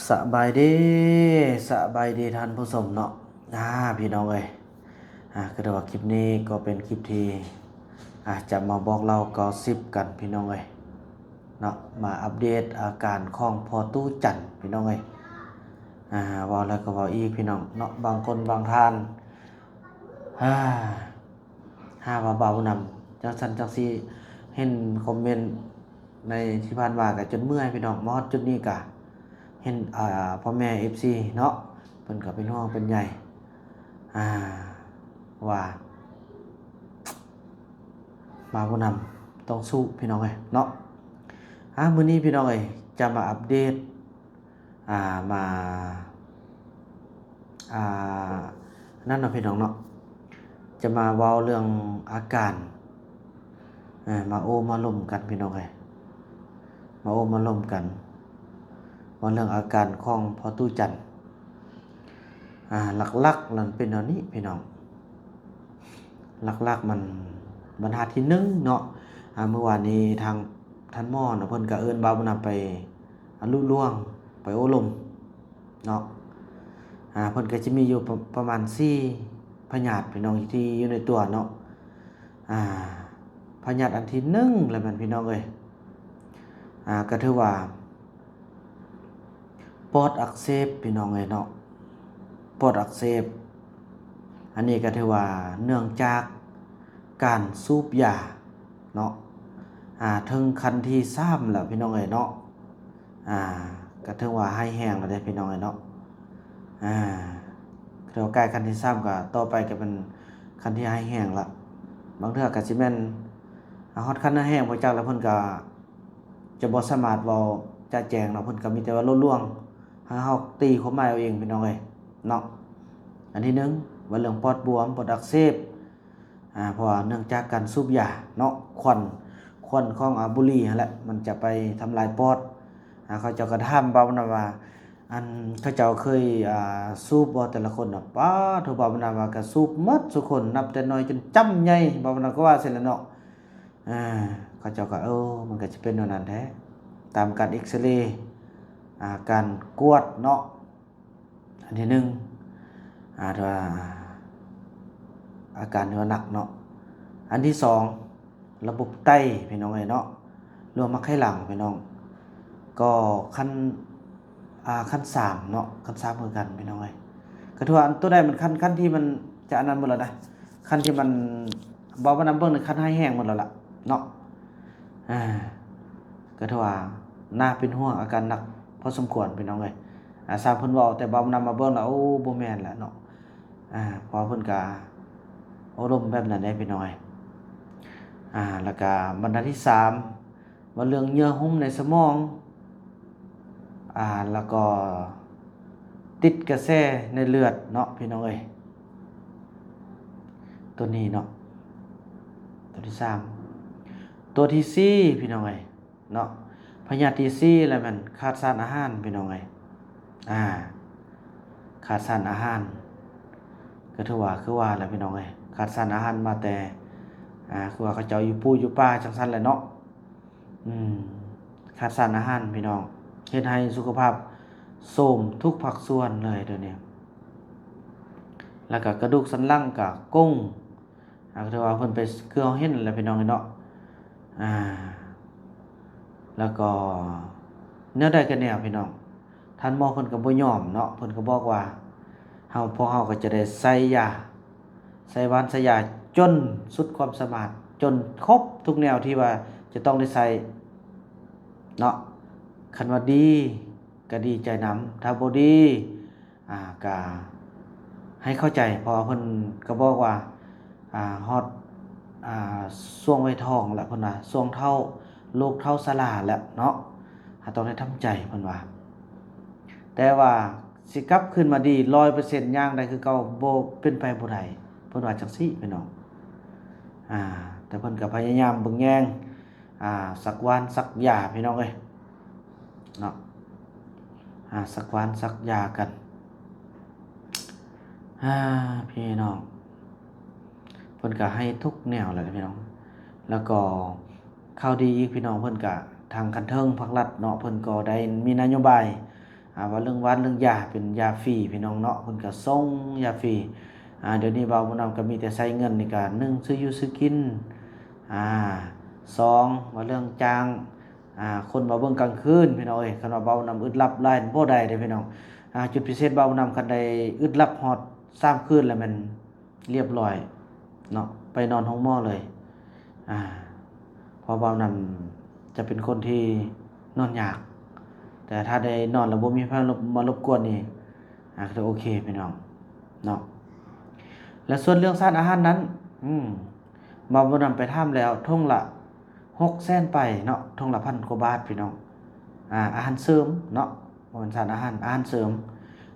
ສະບາຍດີ ສະບາຍດີທ່ານຜູ້ຊົມເນາະ ອາ ພີ່ນ້ອງເອີຍ ອາ ກໍຖືວ່າຄລິບນີ້ກໍເປັນຄລິບທີ່ ອາ ຈະມາບອກເລົ່າກໍອດຊິບກັນພີ່ນ້ອງເອີຍເນາະ ມາອັບເດດອາການຂອງພໍ່ຕູ້ຈັນພີ່ນ້ອງເອີຍ ອາ ເວົ້າແລ້ວກໍເວົ້າອີກພີ່ນ້ອງເນາະ ບາງຄົນບາງທ່ານ ອາ ຫາວ່າບ່າວນຳຈັ່ງຊັ້ນຈັ່ງຊີ້ ເຫັນຄອມເມັນໃນທີ່ຜ່ານມາກໍຈົນເມື່ອຍພີ່ນ້ອງ ມາຮອດຈຸດນີ້ກໍເຫັນ ອາ ພໍ່ແມ່ເອັຟຊີເນາະ ເພິ່ນກໍເປັນຫ່ວງເປັນໃຍ ອາ ວ່າບ່າວນຳຕ້ອງສູ້ພີ່ນ້ອງເອີຍເນາະ ອາ ມື້ນີ້ພີ່ນ້ອງເອີຍ ຈະມາອັບເດດ ອ່າ ມາ ອ່າ ນັ້ນເນາະພີ່ນ້ອງເນາະ ຈະມາເວົ້າເລື່ອງອາການ ເອີ ມາໂອ້ມາລົມກັນພີ່ນ້ອງເອີຍ ມາໂອ້ມາລົມກັນ ເວົ້າເລື່ອງອາການຂອງພໍ່ຕູ້ຈັນ ອ່າ ຫຼັກໆ ນັ້ນເປັນແນວນີ້ພີ່ນ້ອງ ຫຼັກໆ ມັນ ບັນຫາທີໜຶ່ງເນາະ ອ່າ ມື້ວານນີ້ທາງທ່ານໝໍເນາະ ເພິ່ນກໍເອີ້ນບ່າວບຸນນຳໄປ ອະລຸລວງ ໄປໂອ້ລົມເນາະ ອາ ເພິ່ນກໍຈະມີຢູ່ປະ ປະມານສີ່ພະຍາດພີ່ນ້ອງທີ່ຢູ່ໃນຕົວເນາະ ອາ ພະຍາດອັນທີໜຶ່ງລະແມ່ນພີ່ນ້ອງເອີຍ ອາ ກໍຖືວ່າ ປອດອັກເສບພີ່ນ້ອງເອີຍເນາະ ປອດອັກເສບ ອັນນີ້ກໍຖືວ່າເນື່ອງຈາກການສູບຢາເນາະ ອາ ເຖິງຂັ້ນທີສາມແລ້ວພີ່ນ້ອງເອີຍເນາະ ອາ ກໍຖືວ່າຮ້າຍແຮງແລ້ວເດ້ພີ່ນ້ອງເອີຍເນາະ ອາ ຖືວ່າໃກ້ຂັ້ນທີສາມ ກໍຕໍ່ໄປກໍເປັນຂັ້ນທີ່ຮ້າຍແຮງລະ ບາງເທື່ອກໍຊິແມ່ນ ອາ ຮອດຂັ້ນຮ້າຍແຮງບໍ່ຈັກ ແລ້ວເພິ່ນກໍ ຈະບໍ່ສາມາດເວົ້າຈະແຈ້ງເນາະ ເພິ່ນກໍມີແຕ່ວ່າໂລດລວງ ໃຫ້ເຮົາຕີຄວາມໝາຍເອົາເອງພີ່ນ້ອງເອີຍເນາະ ອັນທີໜຶ່ງ ວ່າເລື່ອງປອດບວມ ປອດອັກເສບ ອາ ເພາະວ່າເນື່ອງຈາກການສູບຢາເນາະ ຄວັນ ຄວັນຂອງ ອາ ບຸຫຼີ່ຫັ້ນແຫຼະ ມັນຈະໄປທຳລາຍປອດ ອາ ເຂົາເຈົ້າກໍຖາມບ່າວນຳວ່າ ອັນ ເຂົາເຈົ້າເຄີຍ ອາ ສູບບໍ່ແຕ່ລະຄົນນະ ປາໂທ້ ບ່າວນຳວ່າກໍສູບໝົດສູ່ຄົນ ນັບແຕ່ນ້ອຍຈົນຈຳໃຫຍ່ ບ່າວນຳກໍວ່າຊີ້ແຫຼະເນາະ ເອີ ເຂົາເຈົ້າກໍ ເອີ ມັນກໍຈະເປັນແນວນັ້ນແທ້ ຕາມການເອັກສະເຣ ອາ ການກວດເນາະ ອັນທີໜຶ່ງ ອາ ຖືວ່າ ອາການຖືວ່າໜັກເນາະ ອັນທີສອງ ລະບົບໄຕພີ່ນ້ອງເອີຍເນາະ ຫຼືວ່າໝາກໄຂ່ຫຼັງພີ່ນ້ອງ ກໍຂັ້ນ ອ່າ ຂັ້ນສາມເນາະ ຂັ້ນສາມຄືກັນພີ່ນ້ອງເອີຍ ກໍຖືວ່າອັນໂຕໃດມັນຂັ້ນ ຂັ້ນທີ່ມັນຈະອັນນັ້ນໝົດແລ້ວນະ ຂັ້ນທີ່ມັນ ເວົ້າມານຳເບິ່ງໃນຂັ້ນຮ້າຍແຮງໝົດແລ້ວລະເນາະ ອ່າ ກໍຖືວ່າໜ້າເປັນຫ່ວງ ອາການໜັກພໍສົມຄວນພີ່ນ້ອງເອີຍ ອາ ຊ່າງເພິ່ນເວົ້າ ແຕ່ເວົ້ານຳມາເບິ່ງແລ້ວ ໂອ້ ບໍ່ແມ່ນແຫຼະເນາະ ອາ ເພາະວ່າເພິ່ນກະໂອ້ລົມແບບນັ້ນເດ້ພີ່ນ້ອງເອີຍ ອາ ແລ້ວກະບັນຫາທີສາມ ວ່າເລື່ອງເຍື່ອຫຸ້ມໃນສະໝອງ ອາ ແລ້ວກໍຕິດກະແສໃນເລືອດເນາະພີ່ນ້ອງເອີຍ ຕົວນີ້ເນາະ ຕົວທີສາມ ຕົວທີສີ່ພີ່ນ້ອງເອີຍ ເນາະ ພະຍາດທີສີ່ລະແມ່ນຂາດສານອາຫານພີ່ນ້ອງເອີຍ ອາ ຂາດສານອາຫານ ກໍຖືວ່າຄືວ່າແຫຼະພີ່ນ້ອງເອີຍ ຂາດສານອາຫານມາແຕ່ ອາ ຄືວ່າເຂົາເຈົ້າຢູ່ປູຢູ່ປ່າຈັ່ງຊັ້ນແຫຼະເນາະ ອືມ ຂາດສານອາຫານພີ່ນ້ອງ ເຮັດໃຫ້ສຸຂະພາບໂຊມທຸກພາກສ່ວນເລີຍດຽວນີ້ ແລ້ວກໍກະດູກສັນຫຼັງກໍກົງ ອາ ກໍຖືວ່າເພິ່ນໄປ ຄືເຮົາເຫັນແຫຼະພີ່ນ້ອງເນາະ ອາ ແລ້ວກໍແນວໃດກໍແນວພີ່ນ້ອງ ທ່ານໝໍເພິ່ນກໍບໍ່ຍອມເນາະ ເພິ່ນກໍບອກວ່າ ເຮົາ ພວກເຮົາກໍຈະໄດ້ໃສ່ຢາ ໃສ່ຫວ່ານໃສ່ຢາຈົນສຸດຄວາມສາມາດ ຈົນຄົບທຸກແນວທີ່ວ່າຈະຕ້ອງໄດ້ໃສ່ເນາະ ຄັນວ່າດີກໍດີໃຈນຳ ຖ້າບໍ່ດີ ອາ ກະໃຫ້ເຂົ້າໃຈ ເພາະວ່າເພິ່ນກໍບອກວ່າ ອາ ຮອດ ອາ ຊ່ວງໄວທອງລະ ເພິ່ນວ່າ ຊ່ວງເຖົ້າ ໂລກເຖົ້າຊະລາລະເນາະ ເຮົາຕ້ອງໄດ້ທຳໃຈ ເພິ່ນວ່າ ແຕ່ວ່າຊິກັບຄືນມາດີຮ້ອຍເປີເຊັນ ຍ່າງໄດ້ຄືເກົ່າ ບໍ່ເປັນໄປບໍ່ໄດ້ ເພິ່ນວ່າຈັ່ງຊີ້ພີ່ນ້ອງ ອາ ແຕ່ເພິ່ນກໍພະຍາຍາມເບິ່ງແຍງ ອາ ສັກຫວ່ານສັກຢາພີ່ນ້ອງເອີຍເນາະ ອາ ສັກຫວ່ານສັກຢາກັນ ອາ ພີ່ນ້ອງ ເພິ່ນກໍໃຫ້ທຸກແນວແຫຼະພີ່ນ້ອງ ແລ້ວກໍຂ່າວດີອີກພີ່ນ້ອງ ເພິ່ນກໍ ທາງຂັ້ນເທິງພາກລັດເນາະ ເພິ່ນກໍໄດ້ມີນະໂຍບາຍ ອ່າ ວ່າເລື່ອງຫວານເລື່ອງຢາ ເປັນຢາຟຣີພີ່ນ້ອງເນາະ ເພິ່ນກໍສົ່ງຢາຟຣີ. ອ່າ ດຽວນີ້ບ່າວບຸນນຳກໍມີແຕ່ໃຊ້ເງິນນີ້ກໍ ໜຶ່ງ ຊື້ຢູ່ຊື້ກິນ ອ່າ ສອງ ວ່າເລື່ອງຈ້າງ ອ່າ ຄົນມາເບິ່ງກາງຄືນພີ່ນ້ອງເອີຍ. ຄັນວ່າບ່າວບຸນນຳອຶດຫຼັບຫຼາຍບໍ່ໄດ້ເດ້ພີ່ນ້ອງ. ອ່າ ຈຸດພິເສດບ່າວບຸນນຳ ຄັນໄດ້ອຶດຫຼັບຮອດສາມຄືນແລ້ວແມ່ນ ລຽບລ້ອຍເນາະ ໄປນອນໂຮງໝໍເລີຍ. ອ່າ ເພາະວ່ານຳຈະເປັນຄົນທີ່ນອນຍາກ ແຕ່ຖ້າໄດ້ນອນແລ້ວບໍ່ມີໃຜມາລົບກວນນີ້ ອ່າ ກໍໂອເຄພີ່ນ້ອງເນາະ. ແລະ ສ່ວນເລື່ອງສານອາຫານນັ້ນ ອືມ ບ່າວບຸນນຳໄປຖາມແລ້ວ ຖົງລະຫົກແສນປາຍເນາະ ຖົງລະພັນກວ່າບາດພີ່ນ້ອງ. ອ່າ ອາຫານເສີມເນາະ ບໍ່ແມ່ນສານອາຫານ ອາຫານເສີມ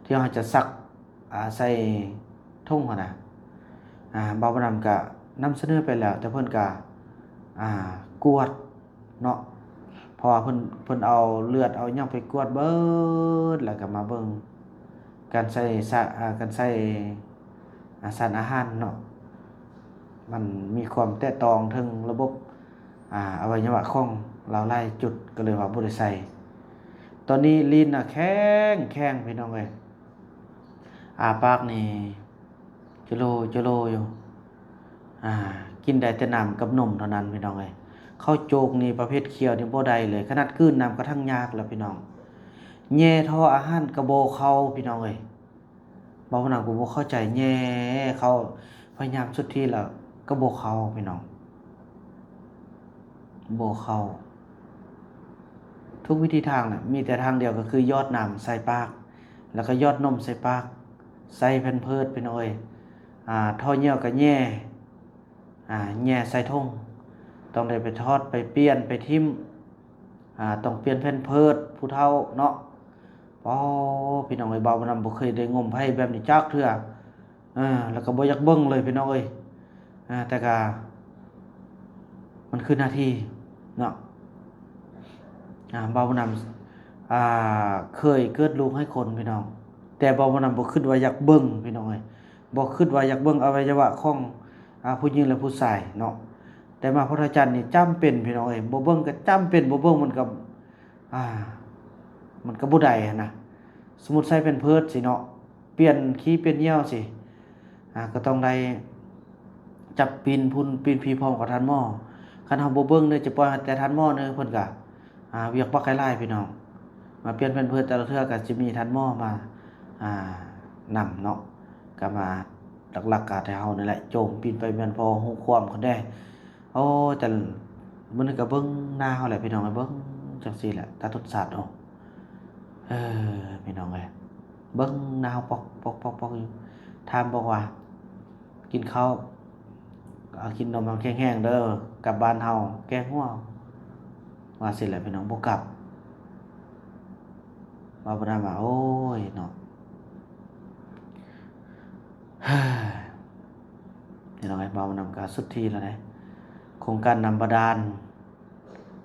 ທີ່ເຮົາຈະສັກ ອ່າ ໃສ່ຖົງຫັ້ນນະ. ອ່າ ບ່າວບຸນນຳກະນຳສະເໜີໄປແລ້ວ ແຕ່ເພິ່ນກະ ອ່າ ກວດເນາະ ເພາະວ່າເພິ່ນ ເພິ່ນເອົາເລືອດເອົາຫຍັງໄປກວດເບີດ ແລ້ວກໍມາເບິ່ງການໃຊ້ສາ ອ່າ ການໃຊ້ ອ່າ ສານອາຫານເນາະ ມັນມີຄວາມແຕະຕ້ອງເຖິງລະບົບ ອ່າ ອະໄວຍະວະຂອງລາວຫຼາຍຈຸດ ກໍເລີຍວ່າບໍ່ໄດ້ໃສ່. ຕອນນີ້ລີ້ນນະແຂງໆ ພີ່ນ້ອງເອີຍ ອ້າປາກນີ້ຈະໂລຈະໂລຢູ່ ອ່າ ກິນໄດ້ແຕ່ນ້ຳກັບນົມເທົ່ານັ້ນພີ່ນ້ອງເອີຍ. ເຂົ້າໂຈກນີ້ປະເພດຂຽວນີ້ບໍ່ໄດ້ເລີຍ ຂະໜາດກືນນ້ຳກະທັງຍາກແລ້ວພີ່ນ້ອງ. ແຍ່ທໍ່ອາຫານກະບໍ່ເຂົ້າພີ່ນ້ອງເອີຍ. ເວົ້ານຳກໍບໍ່ເຂົ້າໃຈ ແຍ່ເຂົ້າ ພະຍາຍາມສຸດທີ່ແລ້ວກໍບໍ່ເຂົ້າພີ່ນ້ອງ ບໍ່ເຂົ້າ. ທຸກວິທີທາງນະ ມີແຕ່ທາງດຽວກໍຄືຢອດນ້ຳໃສ່ປາກ ແລ້ວກໍຢອດນົມໃສ່ປາກ ໃສ່ແພມເພີດພີ່ນ້ອງເອີຍ. ອ່າ ທໍ່ຍ່ຽວກໍແຍ່ ອ່າ ແຍ່ໃສ່ຖົງ ຕ້ອງໄດ້ໄປຖອດ ໄປປ່ຽນ ໄປຖິ້ມ ອ່າ ຕ້ອງປ່ຽນແພມເພີດຜູ້ເຖົ້າເນາະ. ໂອ້ ພີ່ນ້ອງເອີຍ ບ່າວບຸນນຳບໍ່ເຄີຍໄດ້ງົມໄພ້ແບບນີ້ຈັກເທື່ອ ເອີ ແລ້ວກໍບໍ່ຢາກເບິ່ງເລີຍພີ່ນ້ອງເອີຍ. ເອີ ແຕ່ກໍມັນຄືໜ້າທີ່ເນາະ. ອ່າ ບ່າວບຸນນຳ ອ່າ ເຄີຍເກີດລູກໃຫ້ຄົນພີ່ນ້ອງ ແຕ່ບ່າວບຸນນຳບໍ່ຄິດວ່າຢາກເບິ່ງພີ່ນ້ອງເອີຍ ບໍ່ຄິດວ່າຢາກເບິ່ງອະໄວຍະວະຂອງ ອ່າ ຜູ້ຍິງ ແລະ ຜູ້ຊາຍເນາະ. ແຕ່ມາພະທາດຈັນນີ້ຈຳເປັນພີ່ນ້ອງເອີຍ ບໍ່ເບິ່ງກໍຈຳເປັນ ບໍ່ເບິ່ງມັນກໍ ອ່າ ມັນກໍບໍ່ໄດ້ຫັ້ນນະ. ສົມມຸດໃສ່ແພມເພີດຊີ້ເນາະ ປ່ຽນຂີ້ປ່ຽນຍ່ຽວຊີ້ ອ່າ ກໍຕ້ອງໄດ້ຈັບປິ່ນພຸ້ນປິ່ນພີພ້ອມກັບທ່ານໝໍ. ຄັນເຮົາບໍ່ເບິ່ງເນີ ຈະປ່ອຍໃຫ້ແຕ່ທ່ານໝໍເນີ ເພິ່ນກໍ ອ່າ ວຽກບັກຫຼາຍໆ ພີ່ນ້ອງ. ມາປ່ຽນແພມເພີດແຕ່ລະເທື່ອກໍຊິມີທ່ານໝໍມາ ອ່າ ນຳເນາະ. ກໍມາ ຫຼັກໆ ກໍແຕ່ເຮົານີ້ແຫຼະ ໂຈມປິ່ນໄປແມ່ນພໍຮູ້ຄວາມເຂົາແດ່. ໂອ້ ແຕ່ມື້ນີ້ກໍເບິ່ງໜ້າເຮົາແຫຼະພີ່ນ້ອງ ເບິ່ງຈັ່ງຊີ້ແຫຼະ ຕາຕົດສາດ. ໂອ້ ເອີ ພີ່ນ້ອງເອີຍ ເບິ່ງໜ້າເຮົາປອກໆໆໆຢູ່ ຖາມບອກວ່າ ກິນເຂົ້າ ເອົາ ກິນນົມໃຫ້ແຂງແຮງເດີ ກັບບ້ານເຮົາແກ້ຫົວ ວ່າຊີ້ແຫຼະພີ່ນ້ອງ ບໍ່ກັບ. ວ່າບໍ່ໄດ້ວ່າ ໂອ້ຍເນາະ ພີ່ນ້ອງເອີຍ ເວົ້ານຳກໍສຸດທີ່ແລ້ວເດ້. ໂຄງການນ້ຳບາດານ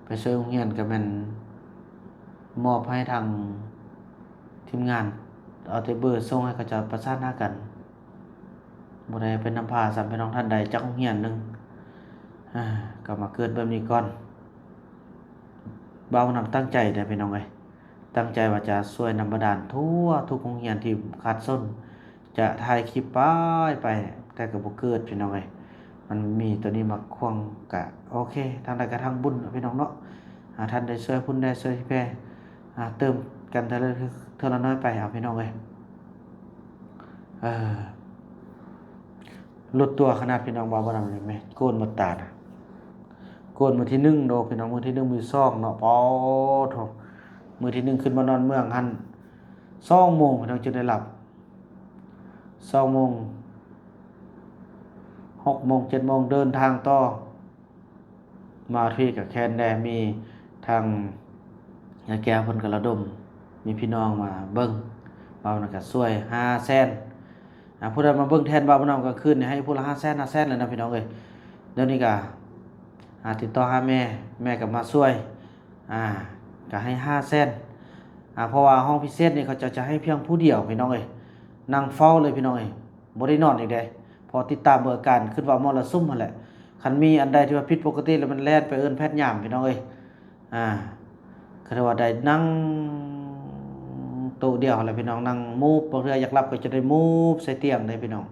ໄປຊ່ວຍໂຮງຮຽນກໍແມ່ນມອບໃຫ້ທາງທີມງານ ເອົາແຕ່ເບີສົ່ງໃຫ້ເຂົາເຈົ້າປະສານຫາກັນ ບໍ່ໄດ້ໄປນຳພາຊ້ຳພີ່ນ້ອງທ່ານໃດຈັກໂຮງຮຽນໜຶ່ງ ອ່າ ກໍມາເກີດແບບນີ້ກ່ອນ. ເວົ້ານຳຕັ້ງໃຈເດ້ພີ່ນ້ອງເອີຍ ຕັ້ງໃຈວ່າຈະຊ່ວຍນ້ຳບາດານທົ່ວທຸກໂຮງຮຽນທີ່ຂາດສົນ. ຈະຖ່າຍຄລິບໄປ ໄປ ແຕ່ກໍບໍ່ເກີດພີ່ນ້ອງເອີຍ ມັນມີຕົວນີ້ມາຂວາງ. ກະໂອເຄ ທາງໃດກໍທາງບຸນເນາະພີ່ນ້ອງເນາະ ອ່າ ທ່ານໄດ້ຊ່ວຍພຸ້ນໄດ້ຊ່ວຍແພ ອ່າ ເຕີມກັນເທື່ອລະ ເທື່ອລະໜ້ອຍໄປ ເອົາພີ່ນ້ອງເອີຍ. ເອີ ຫຼຸດຕົວຂະໜາດພີ່ນ້ອງ ເວົ້າບໍ່ນຳເລີຍແມ່ ໂກນໝົດຕານະ ໂກນມື້ທີໜຶ່ງໂດ ພີ່ນ້ອງ ມື້ທີໜຶ່ງ ມື້ສອງເນາະ ປາໂທ້ ມື້ທີໜຶ່ງຂຶ້ນມານອນເມືອງຫັ້ນ ສອງໂມງພີ່ນ້ອງຈຶ່ງໄດ້ຫຼັບ ສອງໂມງ ຫົກໂມງ ເຈັດໂມງ ເດີນທາງຕໍ່ ມາທີ່ກະແຄນແດ່ ມີທາງຍາແກ້ວເພິ່ນກະລະດົມ ມີພີ່ນ້ອງມາເບິ່ງ ເວົ້ານຳກະຊ່ວຍຫ້າແສນ ອ່າ ຜູ້ໃດມາເບິ່ງແທນບ່າວບຸນນຳກາງຄືນນີ້ ໃຫ້ຜູ້ລະຫ້າແສນ ຫ້າແສນເລີຍນະພີ່ນ້ອງເອີຍ. ດຽວນີ້ກະ ອ່າ ຕິດຕໍ່ຫາແມ່ ແມ່ກະມາຊ່ວຍ ອ່າ ກະໃຫ້ຫ້າແສນ ອ່າ ເພາະວ່າຫ້ອງພິເສດນີ້ເຂົາເຈົ້າຈະໃຫ້ພຽງຜູ້ດຽວພີ່ນ້ອງເອີຍ ນັ່ງເຝົ້າເລີຍພີ່ນ້ອງເອີຍ ບໍ່ໄດ້ນອນອີກເດ້ ເພາະຕິດຕາມເບິ່ງອາການ ຄິດວ່າມໍລະສຸມຫັ້ນແຫຼະ. ຄັນມີອັນໃດທີ່ວ່າຜິດປົກກະຕິແລ້ວ ມັນແລ່ນໄປເອີ້ນແພດຍາມພີ່ນ້ອງເອີຍ ອ່າ ກໍຖືວ່າໄດ້ນັ່ງ ໂຕະດຽວຫັ້ນແຫຼະພີ່ນ້ອງ ນັ່ງມູບ ບາງເທື່ອຢາກຫຼັບກໍຈະໄດ້ມູບໃສ່ຕຽງເດ້ພີ່ນ້ອງ.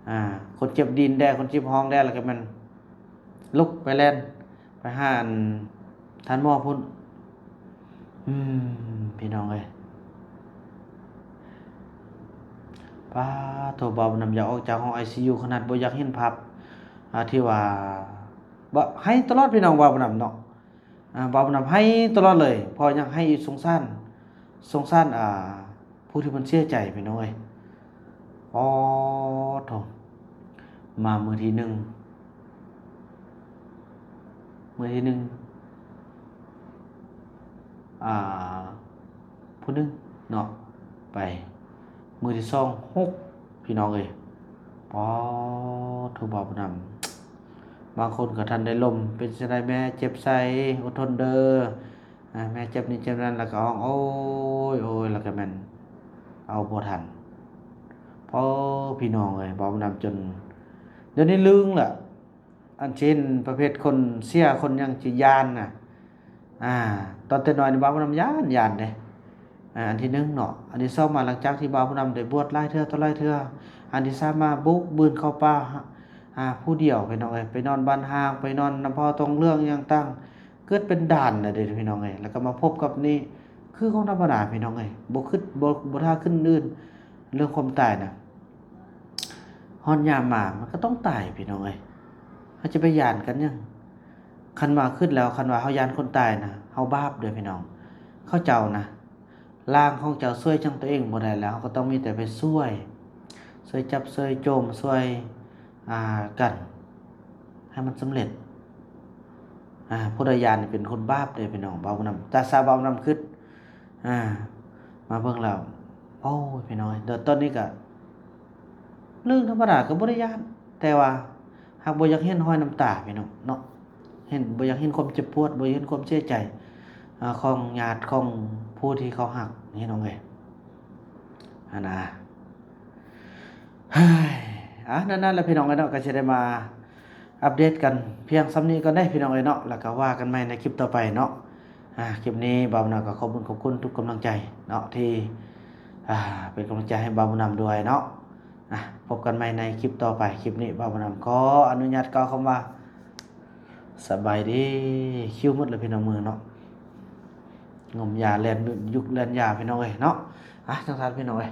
ອ່າ ຄົນເຈັບດິນແດ່ ຄົນເຈັບຫ້ອງແດ່ ແລ້ວກໍແມ່ນລຸກໄປແລ່ນໄປຫາອັນທ່ານໝໍພຸ້ນ. ອືມ ພີ່ນ້ອງເອີຍ ປາໂທ ບ່າວບຸນນຳຢາກອອກຈາກຫ້ອງໄອຊີຢູ ຂະໜາດບໍ່ຢາກເຫັນພາບ ອ່າ ທີ່ວ່າ ບໍ່ ໄຫ້ຕະຫຼອດພີ່ນ້ອງ ບ່າວບຸນນຳເນາະ. ອ່າ ບ່າວບຸນນຳໄຫ້ຕະຫຼອດເລີຍ ເພາະຫຍັງ ໄຫ້ສງສານ ສົງສານ ອ່າ ຜູ້ທີ່ເພິ່ນເສຍໃຈພີ່ນ້ອງເອີຍ. ປາໂທ ມາມື້ທີໜຶ່ງ ມື້ທີໜຶ່ງ ອ່າ ຜູ້ໜຶ່ງເນາະ ໄປ ມື້ທີສອງ ຫົກ ພີ່ນ້ອງເອີຍ. ປາໂທ ບ່າວບຸນນຳ ບາງຄົນກໍທັນໄດ້ລົມ ເປັນຈັ່ງໃດແມ່ ເຈັບໃສ ອົດທົນເດີ ອ່າ ແມ່ເຈັບນີ້ເຈັບນັ້ນ ແລ້ວກໍຮ້ອງໂອຍໂອຍ ແລ້ວກໍແມ່ນເອົາບໍ່ທັນ. ໂອ້ ພີ່ນ້ອງເອີຍ ບ່າວບຸນນຳຈົນ ດຽວນີ້ລຶ້ງລະ ອັນເຊັ່ນປະເພດຄົນເສຍຄົນຫຍັງຊິຢ້ານນະ. ອ່າ ຕອນແຕ່ນ້ອຍນີ້ບ່າວບຸນນຳຢ້ານ ຢ້ານເດ້. ອ່າ ອັນທີໜຶ່ງເນາະ ອັນທີສອງມາ ຫຼັງຈາກທີ່ບ່າວບຸນນຳໄດ້ບວດຫຼາຍເທື່ອຕໍ່ຫຼາຍເທື່ອ ອັນທີສາມມາບຸກບືນເຂົ້າປ່າ ອ່າ ຜູ້ດຽວ ພີ່ນ້ອງເອີຍ ໄປນອນບ້ານຮ້າງ ໄປນອນນຳພໍ່ຕົງເຫຼືອງຫຍັງຕ່າງ ເກີດເປັນດ່ານລະເດ້ພີ່ນ້ອງເອີຍ. ແລ້ວກໍມາພົບກັບນີ້ ຄືຂອງທຳມະດາພີ່ນ້ອງເອີຍ ບໍ່ຄິດ ບໍ່ ບໍ່ຖ້າຄຶດອື່ນ ເລື່ອງຄວາມຕາຍນະ ຮອດຍາມມາມັນກໍຕ້ອງຕາຍພີ່ນ້ອງເອີຍ. ເຮົາຈະໄປຢ້ານກັນຫຍັງ ຄັນວ່າຄຶດແລ້ວ ຄັນວ່າເຮົາຢ້ານຄົນຕາຍນະ ເຮົາບາບເດີພີ່ນ້ອງ. ເຂົາເຈົ້ານະ ຮ່າງຂອງເຈົ້າຊ່ວຍຈັ່ງຕົວເອງບໍ່ໄດ້ແລ້ວ ເຮົາກໍຕ້ອງມີແຕ່ໄປຊ່ວຍ ຊ່ວຍຈັບ ຊ່ວຍໂຈມ ຊ່ວຍ ອ່າ ກັນໃຫ້ມັນສຳເລັດ. ອ່າ ຜູ້ໃດຢ້ານນີ້ເປັນຄົນບາບເດ້ພີ່ນ້ອງ ບ່າວບຸນນຳ ຕາສາບ່າວບຸນນຳຄຶດ ອ່າ ມາເບິ່ງແລ້ວ ໂອ້ຍ ພີ່ນ້ອງເອີຍ ດຽວຕອນນີ້ກະເລື່ອງທຳມະດາກໍບໍ່ໄດ້ຢ້ານ ແຕ່ວ່າຫາກບໍ່ຢາກເຫັນຮອຍນ້ຳຕາພີ່ນ້ອງເນາະ ເຫັນ ບໍ່ຢາກເຫັນຄວາມເຈັບປວດ ບໍ່ຢາກເຫັນຄວາມເສຍໃຈ ອ່າ ຂອງຍາດຂອງຜູ້ທີ່ເຂົາຮັກ ພີ່ນ້ອງເອີຍ ຫັ້ນນະ. ເຮີ້ຍ ອ່າ ນັ້ນໆ ແຫຼະພີ່ນ້ອງເອີຍເນາະ ກໍຊິໄດ້ມາອັບເດດກັນພຽງສ່ຳນີ້ກ່ອນເດ້ພີ່ນ້ອງເອີຍເນາະ ແລ້ວກໍວ່າກັນໃໝ່ໃນຄລິບຕໍ່ໄປເນາະ. ອ່າ ຄລິບນີ້ບ່າວນາກໍຂອບຄຸນ ຂອບຄຸນທຸກກຳລັງໃຈເນາະ ທີ່ ອ່າ ເປັນກຳລັງໃຈໃຫ້ບ່າວບຸນນຳດ້ວຍເນາະ. ອ່າ ພົບກັນໃໝ່ໃນຄລິບຕໍ່ໄປ ຄລິບນີ້ບ່າວບຸນນຳຂໍອະນຸຍາດກ່າວຄຳວ່າ ສະບາຍດີ. ຄິວໝົດແລ້ວພີ່ນ້ອງ ມືເນາະ ງົມຢາແລ່ນຍຸກແລ່ນຢາພີ່ນ້ອງເອີຍເນາະ. ອ່າ ຈັ່ງຊັ້ນພີ່ນ້ອງເອີຍ